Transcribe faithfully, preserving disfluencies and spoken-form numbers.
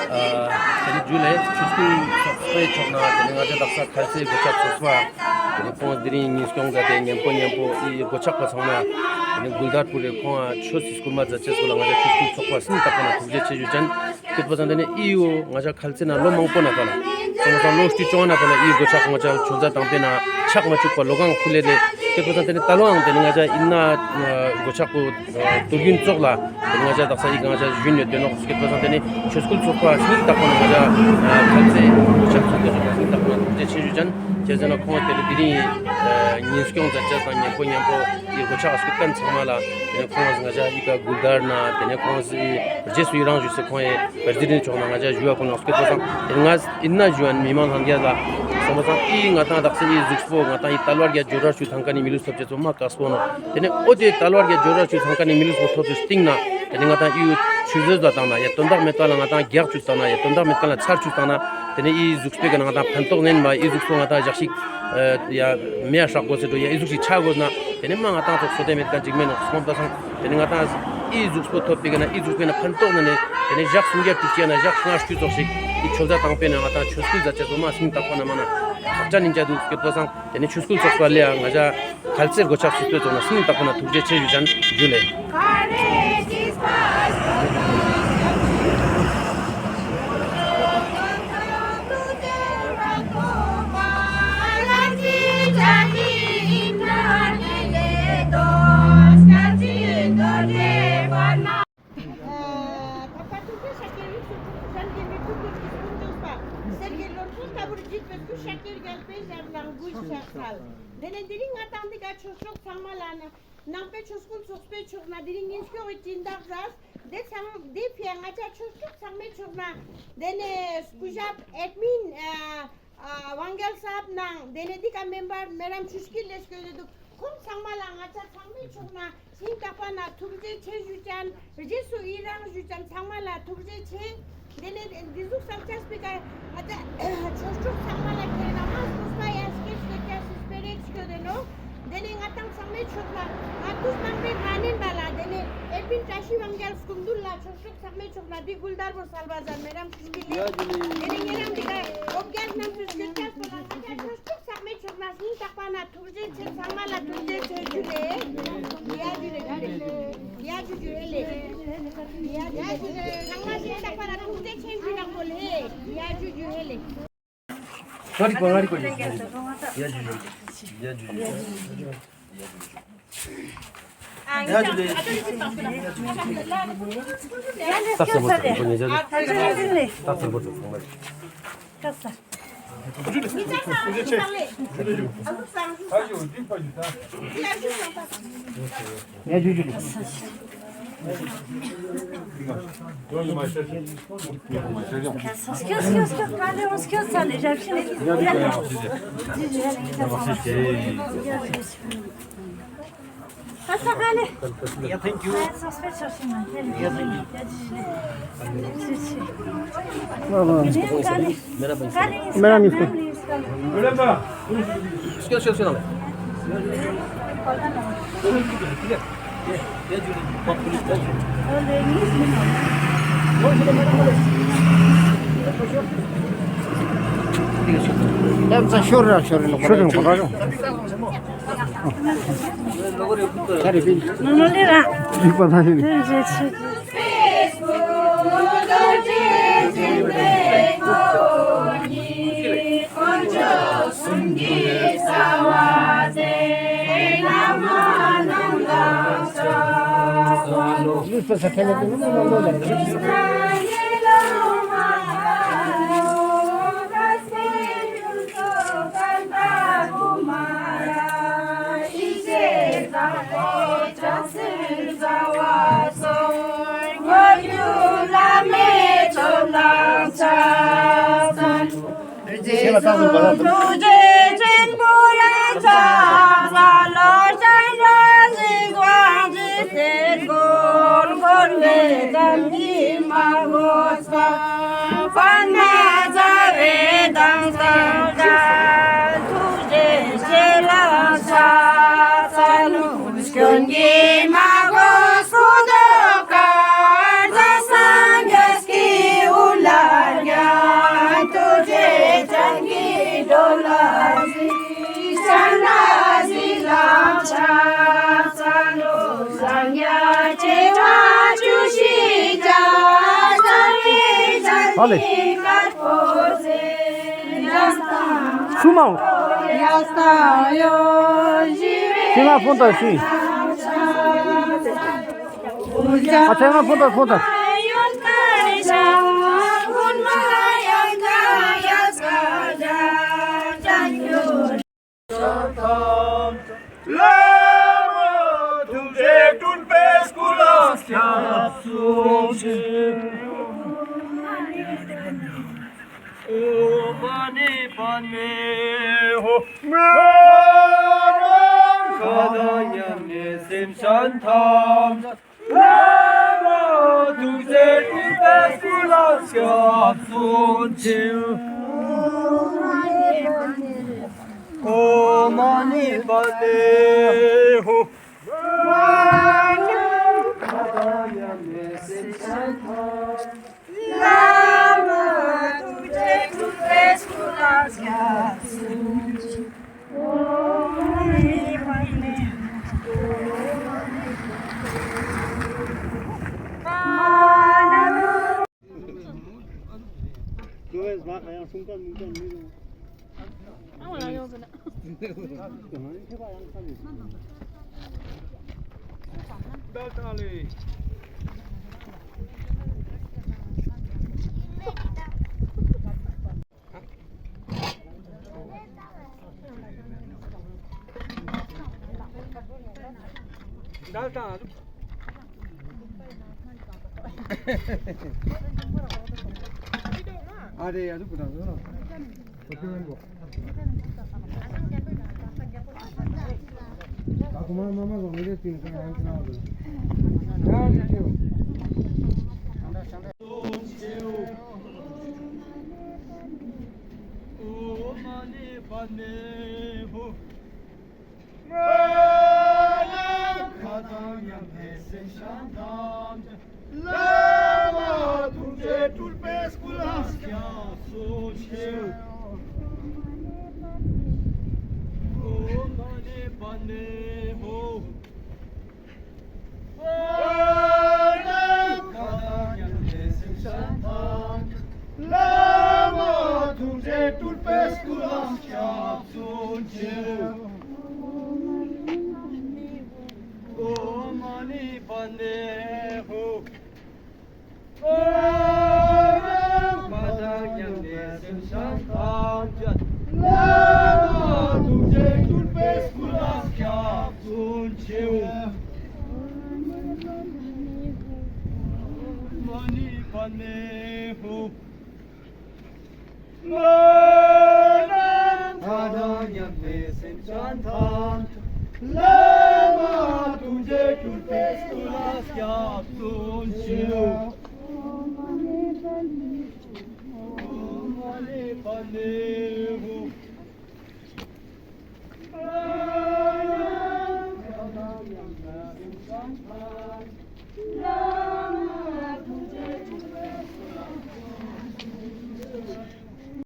ཨ་ཏེ་ནེ་ཇུ་ལེ། ཆོས་སྐུལ་ཚོགས་པའི་ཕྱོགས་ནེ་ཏེ་ནེ་ང་ཞ་དག་ས་ཁལ་ཙེ་གོ་ཆག་ཚོགས་པ་ཏེ་ནེ་ཁོང་དེ་རིང་ཉིན་སྐྱོང་མཛད་དེ་ཉམ་པོ་ཉམ་པོ་འི་གོ་ཆག་པ་ཚང་མ་ཏེ་ནེ་གུལ་དར་ཕུལ་ཏེ་ཁོང་ཆོས་སི་སྐུལ་མ་མཛད་ཅེས་སོགས་ལ་ང་ཞ་ཆོས་སྐུལ་ཚོགས་པ་སྙིང་ཐག་པ་ནེ་ཐུགས་རྗེ་ཆེ་ཞུ་ཅན། སྐྱོད་པ་སང་ཏེ་ནེ་འི་ཡོ་ང་ཞ་ཁལ་ཙེ་ནེ་ལོ་མང་པོ་ནེ་ཕར་ལ་སོང་པ་སང་ལོ་ཁྲི་བཅོ་ལྔ་ནེ་ཕར་ལ་འི་གོ་ཆག་ང་ཞ་ཆོས་མཛད་དང་པོའི་ནེ་ཆག་མ་ཅུག་པ་ལོ་གང་ཕུལ་ལེ་ལེ། སྐྱོད་པ་སང་ཏེ་ནེ་ད་ལོའང་ཏེ་ནེ་ང་ཞ་འི་ནེ་གོ་ཆག་པོ་ཏུར་གུན་ཙོགས་ལ་ཏེ་ནེ་ང་ཞ་དག་ས་འི་ང་ཞ་ཞུ་ཡོད་དེ་ནོག། སྐྱོད་པ་སང་ཏེ་ནེ་ཆོས་སྐུལ་ཚོགས་པ་སྙིང་ཐག་པ་ནེ་ང་ཞ་ཁལ་ཙེ་གོ་ཆག་ཚོགས་པའི་སྙིང་ཐག་པ་ནེ་ཐུགས་རྗེ་ཆེ་ཞུ་ཅན། ཁྱེད་ཟེར་ན་ཁོང་ཏེ་ནེ་དེ་རིང་ཉིན་སྐྱོང་མཛད་ཅེས་དང་ཉམ་པོ་ཉམ་པོ་འི་གོ་ཆག་སྐུལ་མཁན་ཚང་མ་ལ་ཏེ་ནེ་ཁོང་ང་ཞ་འི་ཀ་གུལ་དར་ནེ་ཏེ་ནེ་ཁོང་རྗེས་སུ་ཡི་རང་ཞུས་སེ་ཁོང་ངི་པྲེ་སི་ཌེན་ཕྱོགས་ནེ་ང་ཞ་ཞུ་བ་ཕུལ་ནོག། སྐྱོད་པ་སང་ཏེ་ནེ་ང་འི་ནེ་ཞུ་བ་མི་མང་ལྷན་རྒྱས་ལ་སོང་པ་སང་འི་ང་ཏང་དག་ས་འི་ཟུགས་པོ་ང་ཏང་འི་དལ་བ་བརྒྱད་སྦྱོར་བ་ཞུ་ཚང་ཁན་ནི་མི་ལུས་ཐོབ་ཅེས་པོ་མ་དཀགས་པོ་ནོག། ཏེ་ནེ་འོ་ཏེ་དལ་བ་བརྒྱད་སྦྱོར་བ་ཞུ་ཚང་ཁན་ནི་མི་ལུས་པོ་ཐོབ་ཅེས་སྟིང་ནེ་ཏེ་ནེ་ང་ཏང་འི་ཆུད་ཟོས་ལ་བཏང་ན་ཡ་དོན་དག་མེད་པ་ལ་ང་ཏང་རྒྱགས་ཅུག་བཏང་ན་ཡ་དོན་དག་མེད་ཁན་ལ་ཚར་ཅུག་བཏང་ན་ཏེ་ནེ་འི་ཟུགས་པོའི་ཀ་ནེ་ང་ཏང་ཕན་ཐོགས་ནན་པ་འི་ཟུགས་པོ་ང་ཏང་ཞག་ཞིག་ཡ་མེ་ཡ་ཧྲག་གོས་ཟེར་འགྲོ་ཡ་འི་ཟུགས་ཤིག་ཆ་གོས་ན་ཏེ་ནེ་མ་ང་ཏང་ཚོགས་སོ་ཏེ་མེད་ཁན་ཅིག་མེད་ནོག། སོང་པ་སང་ཏེ་ནེ་ང་ཏང་འི་ཟུགས་པོ་ཐོབ་པའི་ཀ་ནེ་འི་ཟུགས་པོའི་ནེ་ཕན་ཐོགས་ནན་ནེ་ཏེ་ནེ་ཞག་སུམ་བརྒྱ་དྲུག་ཅུ་ཡ་ན་ཞག་ལྔ་བཅུ་ཙོགས་ཤིག་འི་ཆོས་མཛད་དང་པོའི་ནེ་ང་ཏང་ཆོས་སྐུལ་མཛད་ཅེས་པོ་མ་སྙིང་ཐག་པ་ནེ་མ་ན་ཁག་ཅན་ཨིན་ཅ་དུག། སྐྱོད་པ་སང་ཏེ་ནེ་ཆོས་སྐུལ་ཚོགས་པ་ལ་ཡ་ང་ཞ་ཁལ་ཙེ་གོ་ཆག་ཚོགས་པའི་ཚོགས་ནེ་སྙིང་ཐག་པ་ནེ་ཐུགས་རྗེ་ཆེ་ཞུ་ཅན། ཇུ་ལེ། ཏེ་ནེ་དེ་རིང་ང་ཏང་འདི་ཀ་ཆོས་གྲོགས་ཚང་མ་ལ་ནང་པའི་ཆོས་སྐུལ་ཚོགས་པའི་ཕྱོགས་ནེ་དེ་རིང་ཉིན་སྐྱོང་གི་སྦྱིན་བདག་ཟ་དེ་ཚང་དེ་ཕི་ཡ་ང་ཞ་ཆོས་གྲོགས་ཚང་མའི་ཕྱོགས་ནེ་ཏེ་ནེ་སྐུ་ཞབས་ཨེཌ་མིན་ཨ་ཨ་ཝང་གལ་སཱབ་ནང་ཏེ་ནེ་འདི་ཀ་མེམ་བར་མེ་རམ་ཆུ་སྐྱིད་ལེ་སྐྱོད་དེ་དུག། ཁོང་ཚང་མ་ལ་ང་ཞ་ཚང་མའི་ཕྱོགས་ནེ་སྙིང་ཐག་པ་ནེ་ཐུགས་རྗེ་ཆེ་ཞུ་ཅན། རྗེས་སུ་ཡི་རང་ཞུ་ཅན། ཚང་མ་ལ་ཐུགས་རྗེ་ཆེ། ཏེ་ནེ་འདི་ཟུག་སམ་ཆ་སྤེ་ཀ་ང་ཞ་ཆོས་གྲོགས་ཚང་མ་ལ་ཁྱེད་རང་མ་སྐུ་པ་ཡ་སྐྱེ་སྐྱེ་ཆ་སི་སྤེ་ར་ཞིག་སྐྱོད་དེ་ནོག། ཏེ་ནེ་ང་ཏང་ཚང་མའི་ཕྱོགས་ནེ་ང་ཏུས་ནང་པའི་ནང་ནེ་མ་ལ་ཏེ་ནེ་ཨེ་པིན་བཀྲ་ཤིས་ཝང་གལ་སྐུ་མདུན་ལ་ཆོས་གྲོགས་ཚང་མའི་ཕྱོགས་ནེ་འདི་གུལ་དར་བོ་སལ་བ་ཟ་མེ་རམ་ཆུ་སྐྱིད་ལེ། ཏེ་ནེ་ཉེ་རང་འདི་ཀ་འོབ་རྒྱལ་རྣམ་གསུམ་སྐྱོད་ཆ་སོ་ལ་ང་ཞ་ཆོས་གྲོགས་ཚང་མའི་ཕྱོགས་ནེ་སྙིང་ཐག་པ་ནེ་ཐུགས་རྗེ་ཆེ། ཚང་མ་ལ་ཐུགས་རྗེ་ཆེ་ཞུ་ལེ། ཡ་ཞུ་ལེ་ཞུ་ལེ། ཡ་ཞུ་ཞུ་ཧེ་ལེ། ཡ་ཞུ་ཞུ་ཧེ་ལེ། ཚང་མ་སྙིང་ཐག་པ་ནེ་ཐུགས་རྗེ་ཆེ་ཞུ་ན་གོ་ལེ། ཡ་ཞུ་ཞུ་ཧེ་ལེ། ང་རིག་པ་ང་རིག་པ་ཡ་ཞུ་ཞུ་ཡ་ཞུ་ཞུ་ཡ་ཞུ་ཞུ། ཡ་ཞུ་ལེ། སྟག་ས་བོ་ཚོ་ཁོ་ཉེ་ཆ་ལེ། སྟག་ས་བོ་ཚོ་ཚང་མ་ལེ། སྟག་ས། ཡ་ཞུ་ཞུ་ཞུ། སྐྱོད་སྐྱོད་སྐྱོད། ཁ་ལེ་འོ་སྐྱོད་ཚ་ལེ་ཞབས་ཕྱི་ལེ། ཁ་ས་ཁ་ལེ། Yeah, thank you. मेरा मिस कर। ཨ་ལེ། སུ་མ། ཤི་མ་ཕོན་ཏ་ཤི། ཨ་ཚེ་མ་ཕོན་ཏ་ཕོན་ཏ། ལྷ་མོ་ཐུགས་རྗེ་སྤྲུལ་པའི་སྐུ་ལ་སྐྱབས་སུ་མཆིའོ། ཨོཾ་མ་ཎི་པདྨེ་ཧཱུྃ། མ་ཎི་པདྨེ་ཧཱུྃ། མཁའ་དང་མཉམ་གནས་སེམས་ཅན་ཐམས་ཅད། ལྷ་མོ་ཐུགས་རྗེ་སྤྲུལ་པའི་སྐུ་ལ་སྐྱབས་སུ་མཆིའོ། ཨོཾ་མ་ཎི་པདྨེ་ཧཱུྃ། མ་ཎི་པདྨེ་ཧཱུྃ། ལྷ་མོ་ཐུགས་རྗེ་སྤྲུལ་པའི་སྐུ་ལ་སྐྱབས་སུ་མཆིའོ། ཨོཾ་མ་ཎི་པདྨེ་ཧཱུྃ། མ་ཎི། མཁའ་དང་མཉམ་གནས་སེམས་ཅན་ཐམས་ཅད། བླ་མ་ཐུགས་རྗེ་སྤྲུལ་པའི་སྐུ་ལ་སྐྱབས་སུ་མཆིའོ། ཨོཾ་མ་ཎི་པདྨེ་ཧཱུྃ། མཁའ་དང་མཉམ་གནས་སེམས་ཅན་ཐམས་ཅད། བླ་མ་ཐུགས་རྗེ་སྤྲུལ་པའི་སྐུ་ལ་སྐྱབས་སུ་མཆིའོ། ཨོཾ་མ་ཎི་པདྨེ་ཧཱུྃ། མཁའ་དང་མཉམ་གནས་སེམས་ཅན་ཐམས་ཅད། བླ་མ་ཐུགས་རྗེ་སྤྲུལ་པའི་སྐུ་ལ་སྐྱབས་སུ་མཆིའོ། ཨོཾ་མ་ཎི་པདྨེ་ཧཱུྃ། མཁའ་དང་མཉམ་གནས་སེམས་ཅན་ཐམས་ཅད། བླ་མ་ཐུགས་རྗེ་སྤྲུལ་པའི་སྐུ་ལ་སྐྱབས་སུ་མཆིའོ། ཨོཾ་མ་ཎི་པདྨེ།